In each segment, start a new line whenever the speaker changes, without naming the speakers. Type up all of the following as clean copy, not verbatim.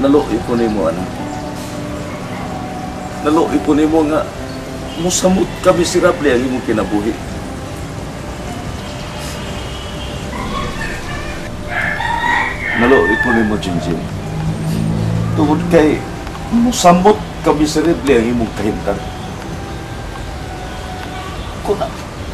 Naluoy ko nimo, anak. Naluoy ko nimo nga musamot ka miserable ang imong kinabuhi. Naluoy ko nimo, Jinjin. Tungod kay musamot ka miserable ang imong kahimtang.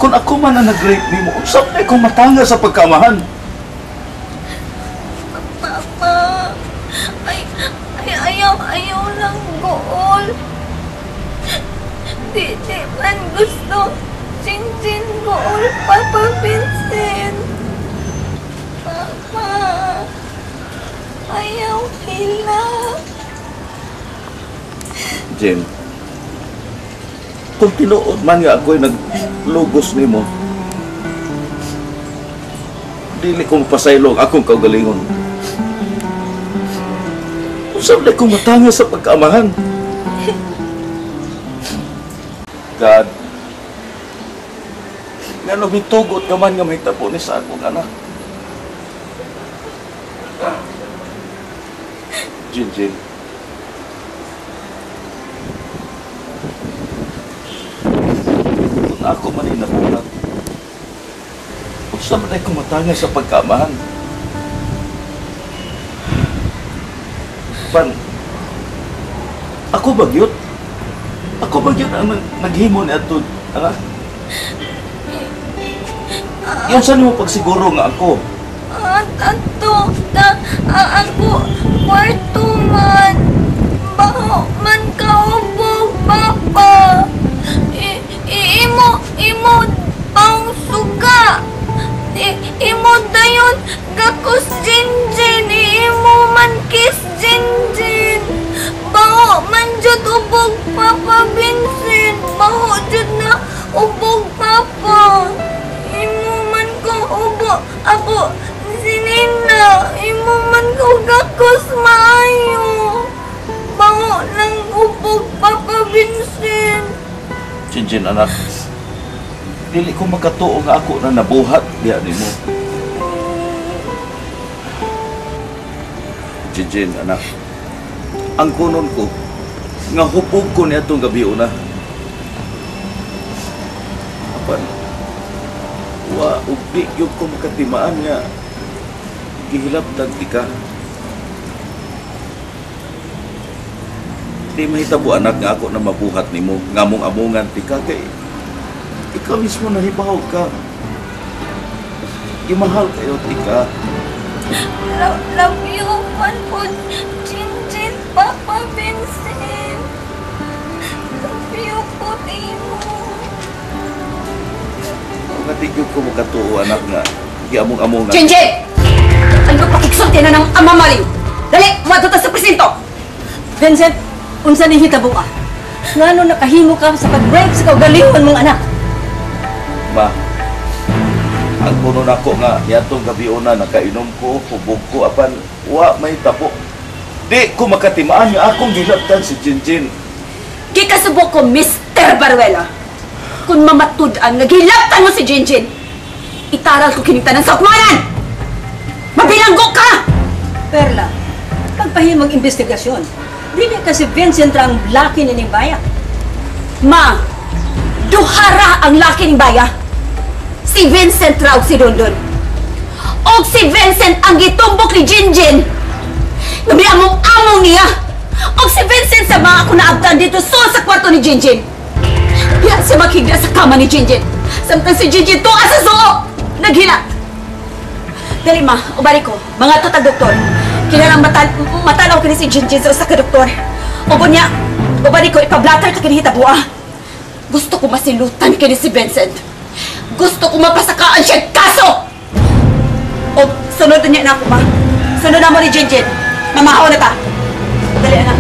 Kung ako man ang nag-rape nimo, unsa man ko matanga sa pagkamahan?
Papa, ay ayaw lang gool. Di man gusto. Jinjin gool, Papa Vincent. Papa, ayaw hila.
Jim, kung tinuod man nga ako'y naglugos nimo, dili ko mapasaylong akong kaugalingon. Usab na kong matanga sa pagkaamahan. God, nga lumitugot ka man nga mahitabo ni sa akong anak. Jinjin, kung ako man ay nabuhat, unsa man ay kumatanga sa pagkaamahan. Pan, ako bagyot? Ako bagyot ang naghimo ni ato, anak? Yung saan mo pagsiguro nga ako?
Ato, ako, kwarto man. Baho man kaubog, Papa. Imo, pang suga. Imo dayon, gakos Jinjin. Imo man kiss Jinjin. Baho man jud ubog, Papa Vincent. Baho jud na ubog, Papa. Imo man ko ubo. Ako, sinina. Imo man ko gakos maayo. Baho lang ubog, Papa Vincent.
Jinjin, anak. Dili ko makatuo nga ako na nabuhat diha nimo. Jinjin, anak. Ang kunon ko, nga hupog ko niya itong gabi una. Apan, wa, ugdi yun ko makatimaan nga gihilabtag di ka. Di mahitabo, anak, nga ako na mabuhat nimo, nga mong amungan ti ka, kay ikaw mismo nahibaw ka. Imahal kayo, tika.
Love you, man po, Jinjin, Papa Vincent. Love you po, Timo.
Matigyo ko makatuo, anak, nga giamong-amongan.
Jinjin! Ano pakiksulti na ng ama maliw? Dali, wadto ta sa presinto!
Vincent, unsa ni hitabo ka? Ngano nakahimo ka sa pag-rape sa kaugalingon mong anak?
Ma, ang kuno nako nga yatong gabi una nakainom ko, hubog ko, apan wa may tapo. Di ko makatimaan nga akong gilabtan si Jinjin.
Gikasubo ko, Mr. Baruela. Kung mamatud-an nga gilabtan mo si Jinjin, itaral ko kining tanan sa ukmanan! Mabilanggo ka!
Perla, pagpahimog investigasyon, dili ka si Vincent ra ang laki nining baya.
Ma, duhara ang laki ning baya. Si Vincent ra og si Dondon. Og si Vincent ang gitumbok ni Jinjin. Nga among-among niya. Og si Vincent sa mga ako naabtan dito sa kwarto ni Jinjin. Diya siya maghigda sa kama ni Jinjin. Samtang si Jinjin tuwa sa suo. Naghila. Dali ma, ubari ko. Mga tutag doktor. Kinalang matanaw kini si Jinjin sa usa ka doktor. Ubo niya, ubari ko ipablatter ta kini hitabua. Gusto ko masilutan kini si Vincent. Gusto ko mapasakaan siya kaso! O, sunod na niya na ako, ma. Sunod na mo ni Jinjin. Mamahaw na ta. Dali, anak.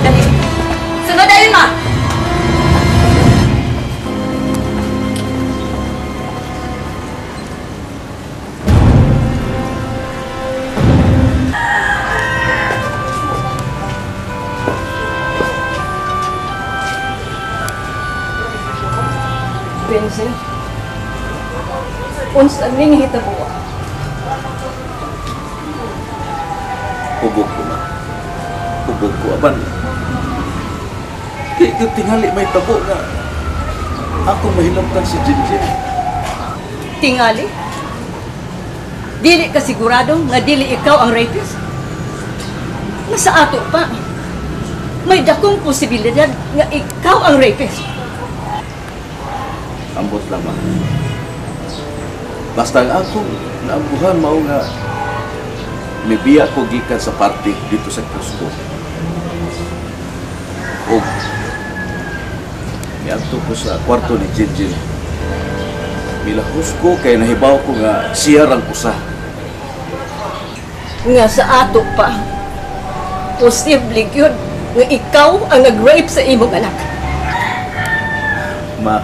Dali. Sunod na yun, ma!
Vincent, unsa ning hitabo?
Hubog ko na. Hubog ko apan di ko tingali may tabo nga ako mahilabtan si Jinjin.
Tingali? Dili ka sigurado nga dili ikaw ang rapist? Nga sa ato pa, may dakong posibilidad nga ikaw ang rapist.
Ambot lamang. Basta ang akong naambuhan mao nga mibiya ko gikan sa party dito sa Cusco. Og miadto ko sa kwarto ni Jinjin. Milahos ko kay nahibaw ko nga siya rang usa.
Nga sa ato pa, posible gyud nga ikaw ang nag-rape sa imong anak.
Ma,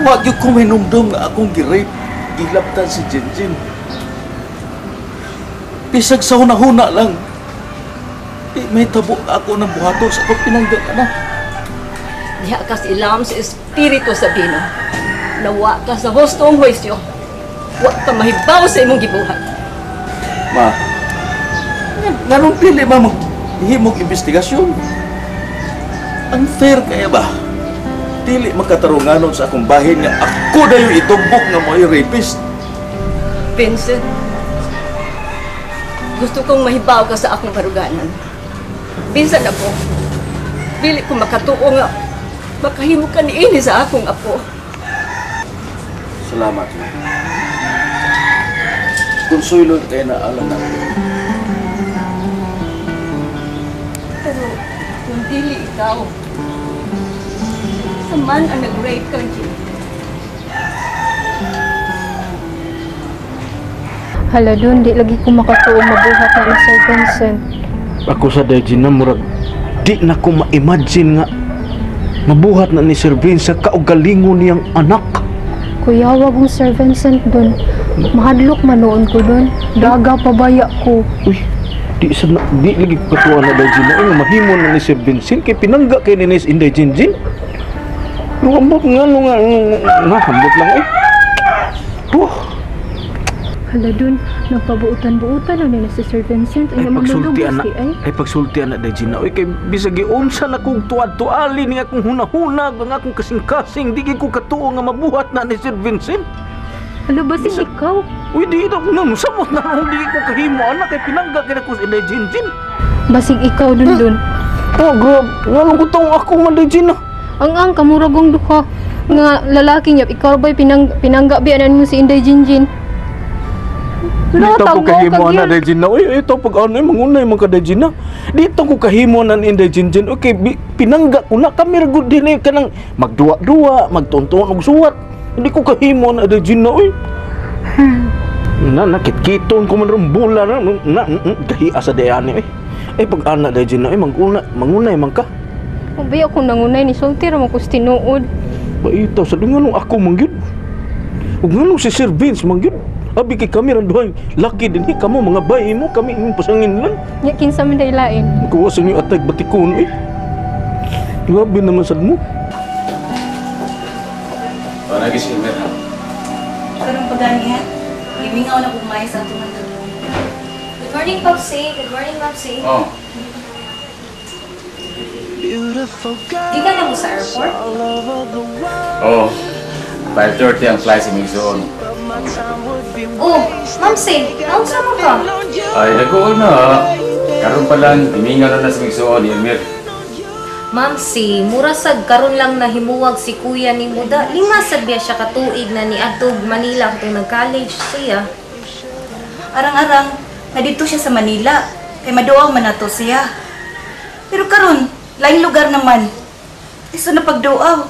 wa gyud ko mainumdum nga akong gi-rape, gilabtan si Jinjin. Bisag sa hunahuna lang, di may tabo ako ng buhaton sa akong pinanggang anak.
Diha ka sa ilam sa espiritu sa Bino. Nawa ka sa hustong huwisyo. Wa ka mahibaw sa imong gibuhat.
Ma, nganong dili ba maghimog investigasyon? Unfair kaya ba? Dili makatarunganon sa akong bahin nga ako dayon itumbok nga mo'y rapist.
Vincent, gusto kong mahibaw ka sa akong baruganan. Bisan ako, dili ko makatuo nga makahimo ka niini sa akong apo.
Salamat, ma. Konsuelo kay na alam na.
Pero kung dili ikaw, sa man ang nag-rape kang Jim.
Hala dun, di lagi ko makatuo mabuhat na ni Sir Vincent.
Ako sa Dajina, murag di na ko ma-imagine nga mabuhat na ni Sir Vincent kaugalingon niyang anak.
Kuya, wag mong Sir Vincent dun. Mahadlok man noon ko dun. Daga pabaya ko.
Uy, di sa na, di lagi ko katuwa na Dajina. Uy, mahimo na ni Sir Vincent kay pinangga kay ni Nis Inday Jinjin. Pero ambot nga no nga nga ambot lang eh. Oh.
Hala dun, nagpabuutan-buutan na nila si Sir Vincent.
Ay pagsulti
manlulubos
ana,
di ay.
ay pagsulti ana Dajina. Uy, kay bisag giunsa na kong tuad-tuali ni akong hunahunag ang akong kasing-kasing, di ko katuo nga mabuhat na ni Sir Vincent.
Hala basin ikaw.
Uy, di na na samot na akong di ko kahimo anak kay pinangga kay ko si Inday Jinjin.
Basig ikaw dun dun.
Oh, grab. Nganong ko taong ako man Dajina.
Ang kamuragong duha nga lalaki niya ikaw ba'y pinangga biyanan mo si Inday Jinjin.
Dito ko kahimo
kag
ana
yun.
Dajina. Uy, ito pag ano mangunay man ka Dajina. Dito ko kahimo na ni Inday Jinjin. Okay, pinangga ko na kami ra gud dinhi kanang magduwa-duwa, magtuntuon og suwat. Hindi ko kahimo na Dajina uy. Na nakitkiton ko man rong bula na na gahi asa dayani eh. Ay pag ana Dajina ay manguna mangunay man ka.
Ubay ako nangunay ni sulti ra man ko sa tinuod.
Baita sa nganong ako man gyud. Ug nganong si Sir Vince man gyud. Abi kay kami ra duhay laki dinhi kamo mga bay mo kami imong pasangin lang.
Nya kinsa man day lain.
Kuha sa inyo atag batikon eh. Grabe naman sad mo.
Para si Elmer ha.
Karong pagani ha. Gimingaw na kung sa atong mga.
Good morning, Popsi. Good morning, Mapsi.
Oh.
Gikan na mo sa airport?
Oh. 5:30 ang flight sa Migsoon.
Oh, Mamsi, naunsa mo ka?
Ay, nag-uon na. Karon pa lang, gimingaw na na sa Migsoon ni Elmer.
Mamsi, mura sad karon lang nahimuwag si kuya ni Muda. 5 sad biya siya katuig na niadtog Manila katong nag-college siya.
Arang-arang, na dito siya sa Manila. Kay maduaw man nato siya. Pero karon, laing lugar naman. Iso na pagduaw.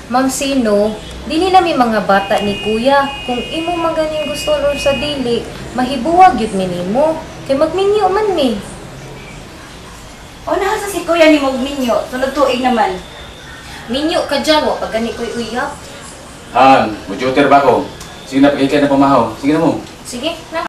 Ma'am Sino, dili na mi mga bata ni kuya. Kung imo man ganing gusto or sa dili, mahibuwag gyud mi nimo. Kay magminyo man mi.
O nahasa si kuya ni magminyo, sunod tuig naman.
Minyo ka dyan, wa pa gani ko'y uyap.
Han, mo-juter ba ko? Sige na, pagkikay na pamahaw. Sige na mo.
Sige, na.